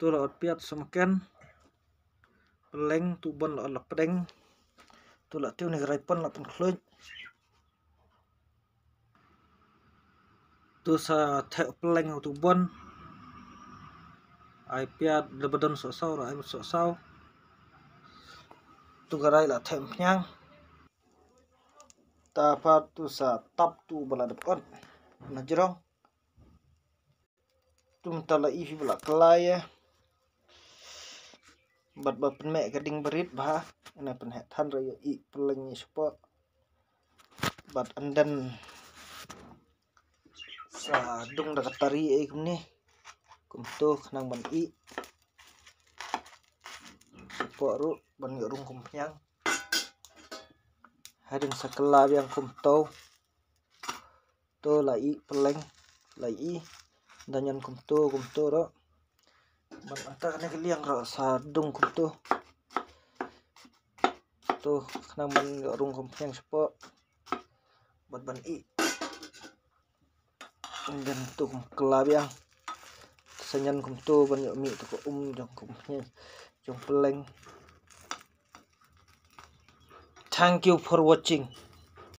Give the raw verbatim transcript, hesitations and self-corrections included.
Tu la ot piat sa makan. Pylleng tu bon la ot la pdeng. Tu la tiew ne ka raipon la pynkhluit. Tu sa theh pylleng tu bon. Ai piat da badon sohsaw ra ai sohsaw. Tu ka rai la theh pniang. Ta pa tu sa tap tu bala dep ot na jrong. Tu mynta la i phi bala kelai ya. Bad ba pynmeh ka ding barit ba ha. Ina pynheh than ra ya i pylleng ya shapoh. Bad anden sa dung da ka tari e kumne. Kumto khnang ban i. Shapoh ruh ban ya rung kum pniang. Hadin sa kelai biang kumto. To la i pylleng la i. Danyan kumto kumto ruh. Ban anta kane ka liang ruh sa dung kumto. To khnang ban ya rung kum pniang shapoh. Bad ban i. Ngan tu kum kelai biang. Sa nyan kumto ban ya mi tu ka um jong kum pniang jong pylleng. Thank you for watching.